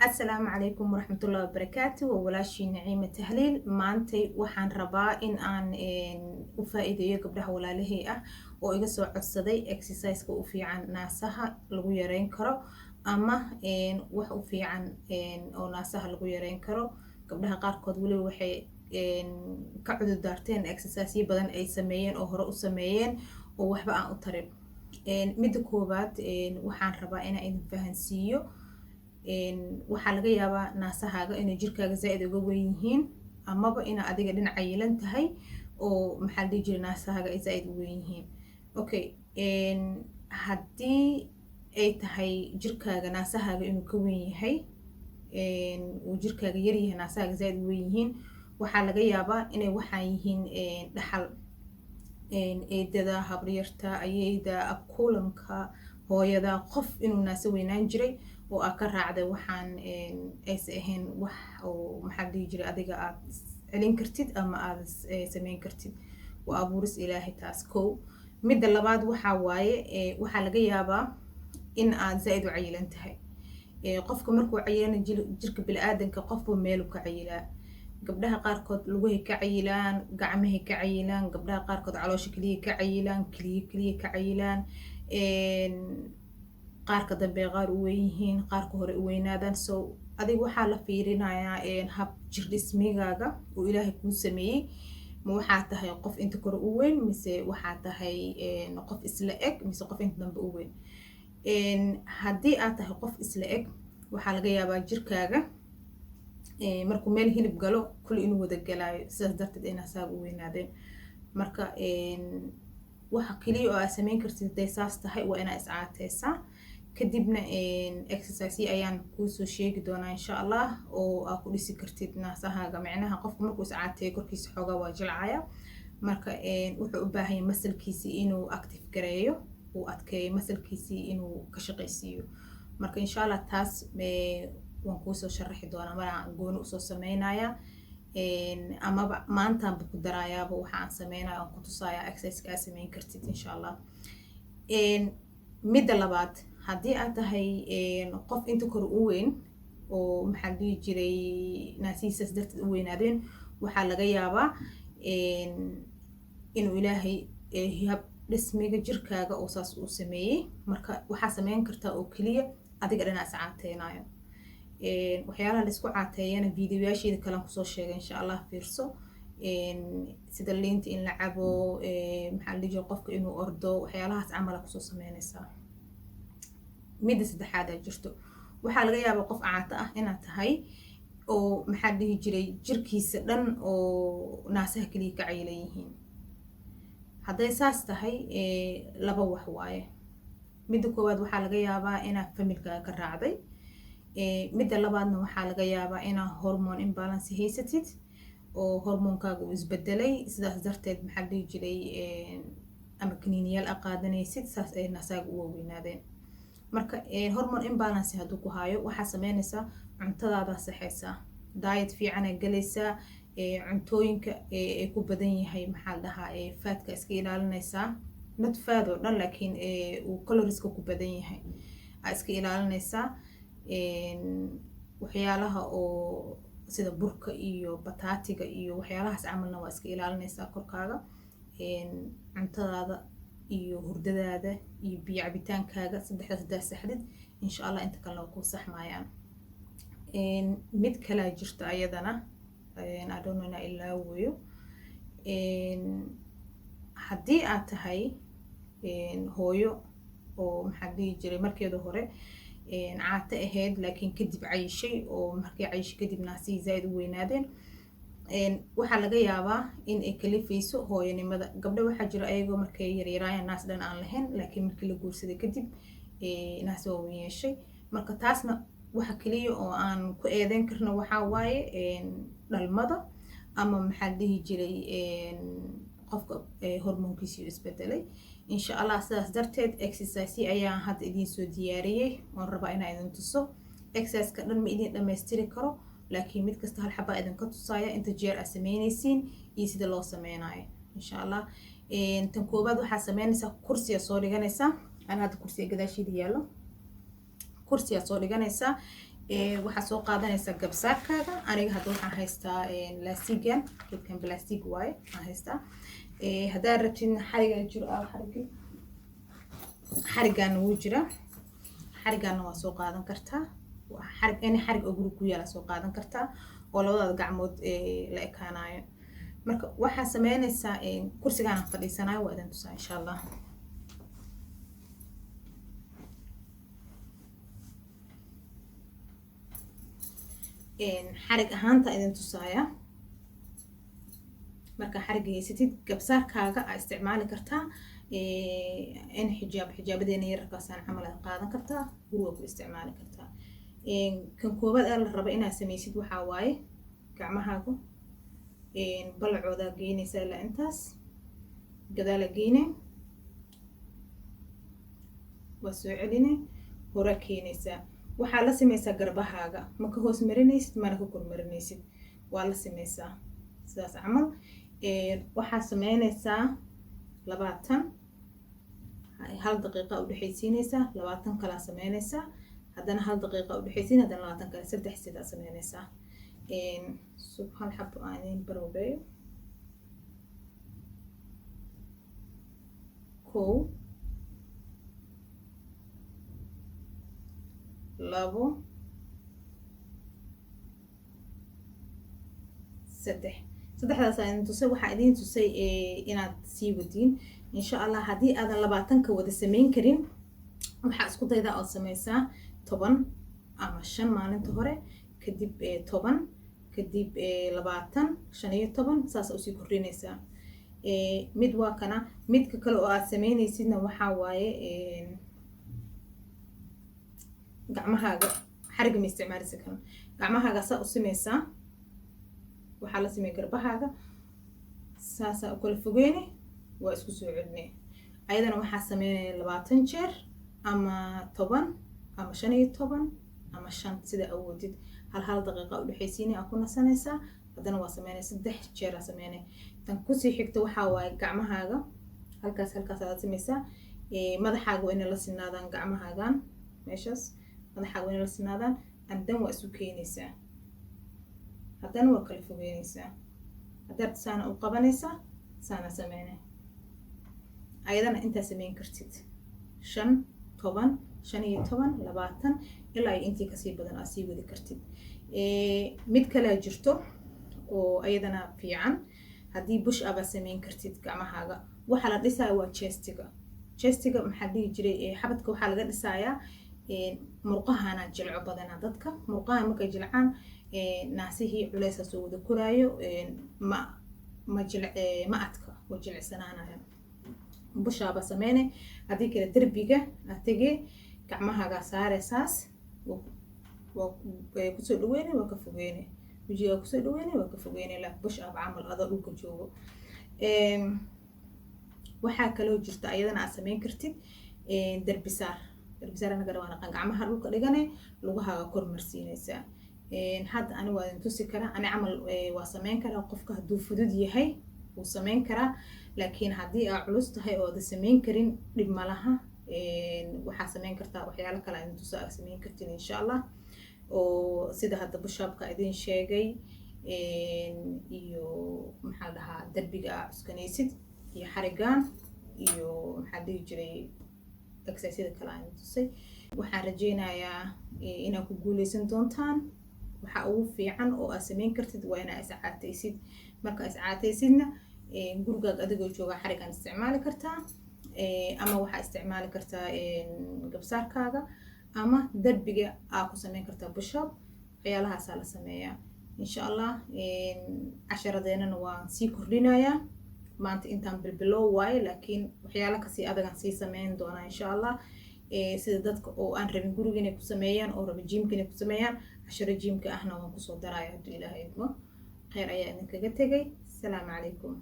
Asalaamu calaykum waraxmatullahi wabarakaatu. Waa walaashii Naciima Tahliil. Maantay waxaan rabaa in aan u faa-iideeyo gabdhaha walaalahey ah oo iga soo codsaday exerciseka u fiican naasaha lagu yareyn karo ama wax u fiican oo naasaha lagu yareyn karo. Gabdhaha qaarkood weliba waxay ka cudur daarteen exerciseyo badan ay sameeyeen oo hore u sameeyeen oo waxba aan u tarin. Midda koowaad, waxaan rabaa inaan idin fahansiiyo: waxaa laga yaabaa naasahaaga inay jirkaaga zaa-id uga weyn yihiin, amaba inaa adiga dhinaca yeelan tahay oo, maxaa la dhihi jiray, naasahaaga ay zaa-id u weyn yihiin. Okay, haddii ay tahay jirkaaga naasahaaga inuu ka weyn yahay, uu jirkaaga yaryahay, naasahaaga zaa-id u weyn yihiin, waxaa laga yaabaa inay waxaan yihiin dhaxal: eedada, habaryarta, ayeyda, abkuulanka, hooyada, qof inuu naaso weynaan jiray oo aa ka raacday. Waxaan aysa ahayn wax oo, maxaa la dhihi jiray, adiga aad celin kartid ama aad sameyn kartid. Waa abuuris Ilaahay taas. Kow. Midda labaad waxaa waaye, waxaa laga yaabaa in aad zaa-id u cayilan tahay. Qofka markuu cayilana, jirka bini-aadanka qofba meelu ka cayilaa. Gabdhaha qaarkood lugahay ka cayilaan, gacmahay ka cayilaan, gabdhaha qaarkood caloosha keliya ka cayilaan, keliya keliya ka cayilaan, qaarka dambe qaar u weyn yihiin, qaarka hore u weynaadaan. So adiga waxaa la fiirinayaa hab jir dhismigaaga uu Ilaahay kuu sameeyey. Ma waxaa tahay qof inta kore u weyn, mise waxaa tahay qof isla eg, mise qof inta dambe u weyn? Haddii aad tahay qof isla eg, waxaa laga yaabaa jirkaaga markuu meel hilib galo kulli inuu wada galaayo, sidaas darteed ay naasaaga u weynaadeen. Marka waxa keliya oo aad sameyn kartid hadday saas tahay waa inaa iscaateysaa. Kadibna exercise ayaan kuusoo sheegi doonaa, insha Allah, oo aa ku dhisi kartid naasahaaga. Micnaha, qofka markuu iscaateeyo korkiisa xoogaa waa jilcaya. Marka wuxuu u baahan yahay musclekiisii inuu active gareeyo, uu adkeeyo musclekiisii, inuu ka shaqaysiiyo. Marka insha Allah taas waan kuusoo sharaxi doonaa maraan gooni usoo sameynaya, amaba maantaanba ku darayaaba waxa aan sameynaya, aan ku tusaaya exerciseka aad sameyn kartid, insha Allah. Midda labaad, haddii aad tahay qof inta kore u weyn oo, maxaa la dhihi jiray, naasihiisaas darteed u weynaadeen, waxaa laga yaabaa inuu Ilaahay hab dhismiga jirkaaga oo saas uu sameeyey. Marka waxaa sameyn kartaa oo keliya adiga dhanaa is caateynayo. Waxyaalaha laisku caateeyana videoyaasheeda kalean kusoo sheegay, insha Allah fiirso, sida liinta in la cabo, maxaa la dhihi jiray, qofka inuu ordo, waxyaalahaas camala kusoo sameynaysaa. Midda saddexaad aa jirto: waxaa laga yaabaa qof caato ah inaad tahay oo, maxaa la dhihi jiray, jirkiisa dhan oo naasaha keliya ka cayilan yihiin. Hadday saas tahay, laba wax waaye. Midda koowaad, waxaa laga yaabaa inaad familykaaga ka raacday. Midda labaadna, waxaa laga yaabaa inaa hormone imbalance haysatid oo hormoonkaaga uu isbedelay, sidaas darteed, maxaa la dhihi jiray, ama kaniiniyaal a qaadanaysid, saas ay naasaaga u waaweynaadeen. Marka hormone imbalance hadduu ku haayo, waxaa sameynaysaa cuntadaadaa saxaysaa, diet fiicanaa galaysaa, cuntooyinka ay ku badan yahay, maxaa la dhahaa, fatka iska ilaalinaysaa. Not fat oo dhan, laakiin uu calorieska ku badan yahay aa iska ilaalinaysaa. Waxyaalaha oo sida burka iyo bataatiga iyo waxyaalahaas camalna waa iska ilaalinaysaa. Korkaaga, cuntadaada iyo hurdadaada iyo biyo cabitaankaaga, saddexdaas hadaa saxdid, insha Allah inta kalena waa kuu saxmayaan. Mid kalaa jirta ayadana, I don't know inaa ilaawayo. Haddii aad tahay hooyo oo, maxaa dhihi jiray, markeeda hore caato ahayd, laakiin kadib cayishay, oo markay cayishay kadib naasihii zaaid u weynaadeen, waxaa laga yaabaa in ay kalifayso hooyanimada. Gabdho waxaa jira ayagoo markay yaryaraayaan naas dhan aan lahayn, laakiin markii la guursaday kadib naas waa weyn yeeshay. Marka taasna waxa keliya oo aan ku eedeyn karno waxaa waaye dhalmada ama, maxaa la dhihi jiray, qofka hormoonkiisii isbedelay, insha Allah. Sidaas darteed exercise ayaan hadda idiin soo diyaariyey oon rabaa inaan idin tuso. Exerciseka dhan ma idin dhammaystiri karo, laakiin mid kasta hal xabaa idinka tusaaya, inta jeer aad sameynaysiin iyo sida loo sameynayo, insha Allah. Tan koowaad, waxaa sameynaysaa kursiyaa soo dhiganaysaa. Ana hadda kursiga gadaasheeda yaallo, kursiyaa soo dhiganaysaa. Waxaad soo qaadanaysaa gabsaarkaaga. Aniga hadda waxaan haystaa laastigan, geedkan plastic waaye waxaan haystaa. Haddaad rabtidna xarigaa jiro, xarigi xarigaana wuu jiraa, xarigaana waa soo qaadan kartaa. Xarig, any xarig oo guriga ku yaala soo qaadan kartaa oo labadaada gacmood la ekaanayo. Marka waxaa sameynaysaa, kursigaanaan fadhiisanayo, waa idin tusaa insha Allah. Xarig ahaanta idin tusaaya. Marka xariga haysatid, gabsaarkaaga aa isticmaali kartaa, in xijaab, xijaabadeena yararkaasaan camal aad qaadan kartaa, guriga ku isticmaali kartaa. Kan koowaad aa la raba inaad sameysid waxaa waaye gacmahaagu balacoodaa geynaysaa ilaa intaas, gadaala geyne, waa soo celine, horaa keenaysaa. Waxaa la sameysaa garbahaaga, ma ka hoos marinaysid mana ka kor marinaysid, waa la sameysaa sidaas camal. Waxaa sameynaysaa 20, hal daqiiqa udhexaysiinaysaa, 20 kalaa sameynaysaa, haddana hal daqiiqa udhexaysiin, haddana 20 kale, saddex sidaa sameynaysaa. Sub hal xabo aan idin baroobeeyo. Kow, labo, saddex. Saddexdaas aan idin tusay. Waxaa idin tusay inaad sii wadiin insha Allah. Haddii aadan 20-ka wada sameyn karin, waxaa isku daydaa ood sameysaa 10 ama 5 maalinta hore, kadib 10, kadib 20, 15, saas usii kordhinaysaa. Mid waa kana. Midka kale oo aad sameynaysidna waxaa waaye gacmahaaga, xariga ma isticmaalisa karan, gacmahaaga saa u sameysaa. Waxaa la sameeya garbahaaga saasaa u kala fogeyne, waa isku soo celine. Ayadana waxaa sameynaya 20 jeer ama 10 ama 15 ama 5, sida awoodid. Hal hal daqiiqa udhexaysiinay, aa ku nasanaysaa, haddana waa sameynaya, saddex jeer aa sameynay. Tan kusii xigta waxaa waaye gacmahaaga halkaas halkaas aad sameysaa. Madaxaaga waa inay la sinaadaan gacmahaagan meeshaas, madaxaaga waa inay la sinaadaan. And then waa isu keenaysaa, haddana waa kala fogeynaysaa, haddaad saana u qabanaysaa, saana sameynay. Ayadana intaa sameyn kartid, 5, 10, 15, 20, ilaa iyo intii kasii badan aad sii wadi kartid. Mid kalea jirto oo ayadana fiican. Haddii push up aad sameyn kartid gacmahaaga, waxaa la dhisaya waa chestiga. Chestiga maxaa dhihi jiray, xabadka waxaa laga dhisayaa. Murqahana jilco badanaa dadka, murqaha markay jilcaan, naasihii culeysaa soo wada koraayo, ma ma jil ma adka, waa jilicsanaanaya. Push up aa sameyne. Haddii kale derbiga aad tegee, gacmahaagaa saareysaas, waa kusoo dhaweyne, waa ka fogeyne, wejigaa kusoo dhaweyne, waa ka fogeyne, la push up camal adoo dhulka joogo. Waxaa kaloo jirta ayadana aad sameyn kartid derbi saar. Derbi saar anaga waa naqaan, gacmaha dhulka dhigane, lugahaaga kor marsiinaysaa. Hadda ani waa idin tusi karaa, ani camal waa sameyn karaa. Qofka hadduu fudud yahay wuu sameyn karaa, laakiin haddii aa culus tahay oo ada sameyn karin, dhib malaha. Waxaa sameyn kartaa waxyaalo kale idin tusa aa sameyn kartin insha Allah, oo sida hadda push upka idin sheegay iyo maxaa la dhahaa, derbiga aa cuskanaysid iyo xarigan iyo maxaa dhihi jiray, exerciseyada kale aan tusay. Waxaan rajeynayaa inaad ku guuleysan doontaan. Waxa ugu fiican oo aad sameyn kartid waa inaa iscaataysid. Marka iscaataysidna, gurigaaga adigoo jooga xarigan isticmaali kartaa, ama waxaa isticmaali kartaa gabsaarkaaga, ama derbiga aa ku sameyn kartaa push up. Waxyaalahaasaa la sameeyaa insha Allah. Casharadeenana waan sii kordhinayaa. Maanta intaan bilbilow waaye, laakiin waxyaalo kasii adagan sii sameyn doonaa insha Allah, sida dadka oo aan rabin guriga inay ku sameeyaan oo raba gymka inay ku sameeyaan, casharo gymka ahna waan kusoo daraya hadduu Ilaahay idmo. Kheyr ayaa idinkaga tegay. Asalaamu calaykum.